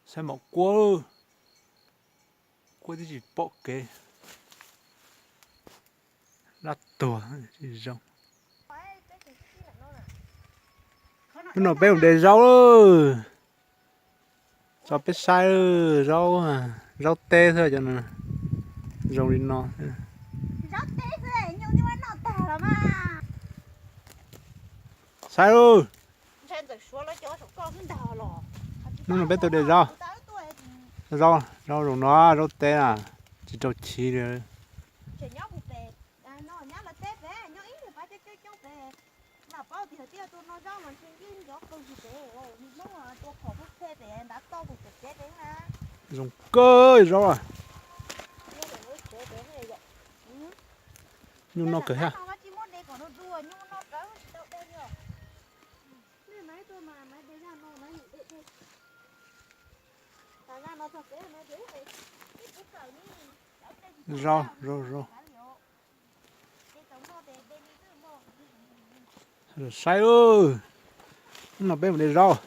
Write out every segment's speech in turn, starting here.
Saib maum kuab, kuab twb tsis pom kev, dab tuag tsis zoo. Hnub no peb mus de zaub lawm. Tso peb saib zaub, zaub teb xwb cov no, zoo li no. Saib lawm. Hnub no peb tuaj de zaub. Zaub, zaub zoo no, zaub teb na, tsis rau chiv li. Zoo kawg zaub. Nyuj noj kawg thiab. Zaub, zaub, zaub. Saib, hnub no peb mus de zaub.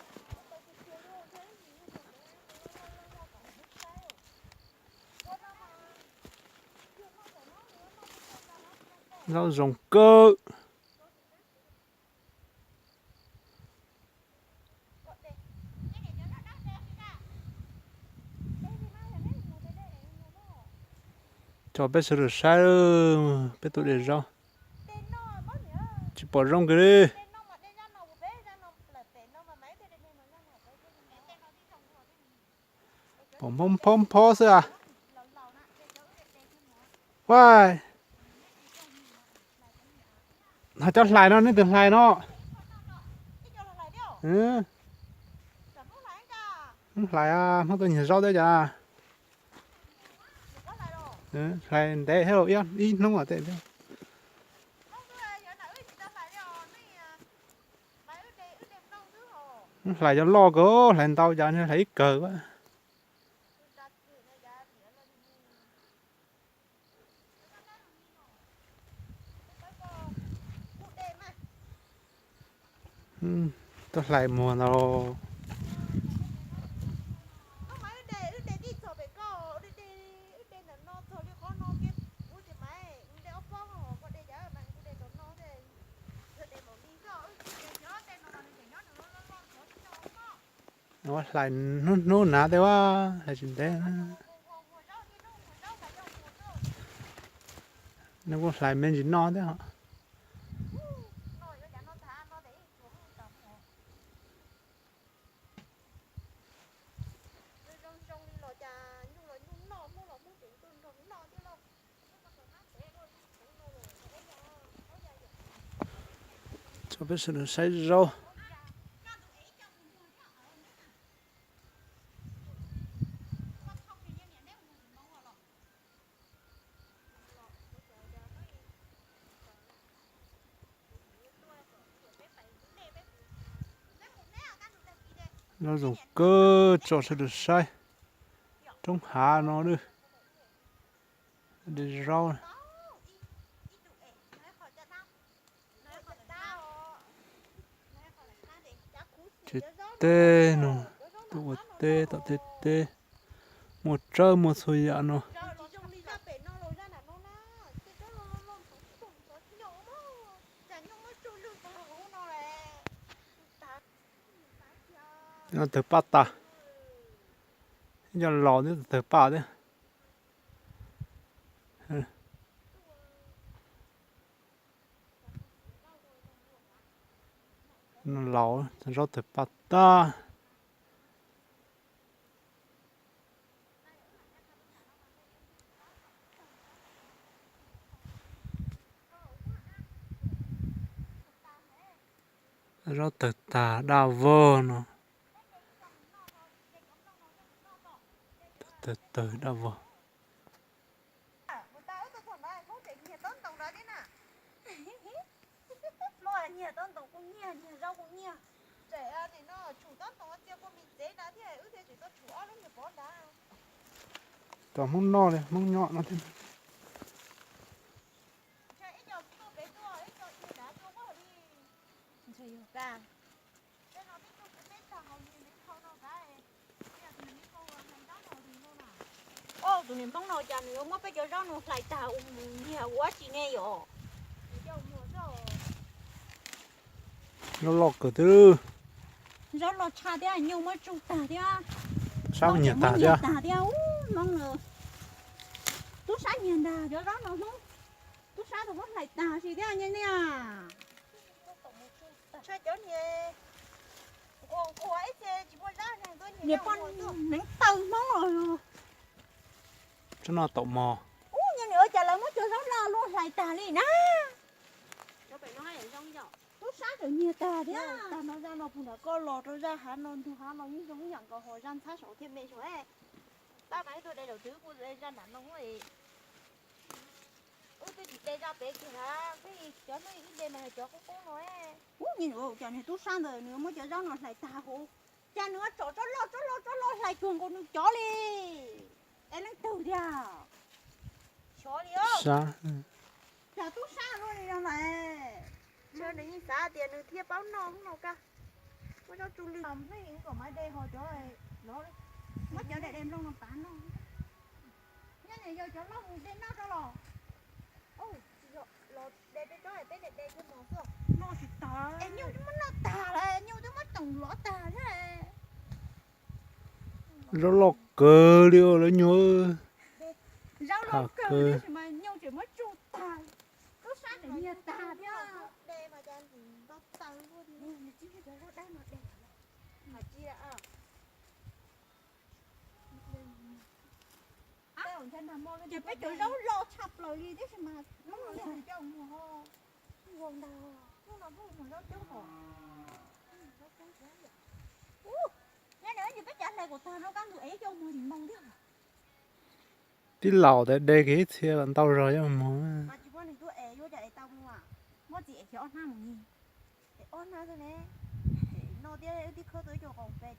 Zaub zoo kawg. Tso peb sawv daws saib, peb tuaj de zaub. Tsis pom zoo kiag li. Pom nphob nphob nphob xwb as. Hais cov hlais no, nej tus hlais no. Hmoob hlais, Hmoob tuaj nyiag zaub thiab cas. Hlais ntev thiab, ib hnub tej. Hlais cov loj kawg, hlais ntau cas hlais ib kawg. Tuaj hlais muag ntau. Ua hlais hnub hnub na tej, ua hlais tsis ntev. Nws kuj hlais me ntsis noj thiab. Tso peb sawv daws saib zaub. Zaub zoo kawg, tso sawv daws saib. Roob hav no lawm. De zaub. Tsev teb no, tuaj ua teb tom tsev teb, muaj tsawb muaj txhua yam no. Tawg paj tas, cov laus twb tawg paj thiab. Laus, zaub tawg paj tag. Zaub tawg tag daj vog no. Tawg tawg daj vog. Tos Hmoob noj li, Hmoob nyob no thiab. Tus niam Hmoob no cas nws yuav muab peb cov zaub no hlais tag ua mus nyiag ua dab tsi ne yom? Zaub loj kawg twb. Zaub loj tshaj thiab, nyuj muab tsuj tag thiab. Sab nyiag tag thiab. Ub, Hmoob no. Tub sab nyiag ntag cov zaub no Hmoob. Tub sab tus muab hlais tag si thiab nyiaj niaj. Niam poj neev taw Hmoob los. Tsob no taum mog. Ub, nyiaj niaj, cas lawv muab cov zaub loj luaj hlais tag li na. Tub sab tseem nyiag tag thiab. Tag no zaj no puag nram koj los rau zaj hav no ntug hav no yeej zoo ib yam nkaus hos zaj ntxhab saud thiab me saud. Tab mas ib tug de zaum twg kuj de zaj nram no. Wb twb tsis de zaj pem kiag, peb cov hnub ib de mas yog cov qub qub no. Ub, nyiaj niaj, cas niag tub sab ntawd nws muab cov zaub no hlais tag huv. Cas nws tsom tsob loj tsob loj tsob loj hlais cuag nkaus nws cov li. Es leej twg tiag? Xyov li os. Cas tub sab luaj li no lawm. Nws yeej xav tias nws thiaj paub noj no kaj. Muab zaub tsuj lwj, kom mas de ho cov, muab cov daim de nplooj no pav noj. Nyob niam yog cov loj mus de noj rau los. Los de peb tsob peb de de kiag mos xwb. Noj tsis tag. Es nyuj twb muab noj tag lawm, nyuj twb muab toom lov tag thiab. Zaub loj kawg li lawv nyuag. Zaub loj kawg tab sis mas nyuj tseem muab tsuj tag. Tub sab tseem nyiag tag thiab. Ces peb cov zaub loj tshaj plaws li tab sis mas nyob nws peb cov hlais kom tag no kaj ntug ev coj mus lim moos thiab. Tib laus tas de kiag ib txhia los ntau zog coj mus. Muab txiv ev xyov ob hnab mus ni. Ob hnab xwb ne. No thiab wb twb khawb tau ib co qoos pes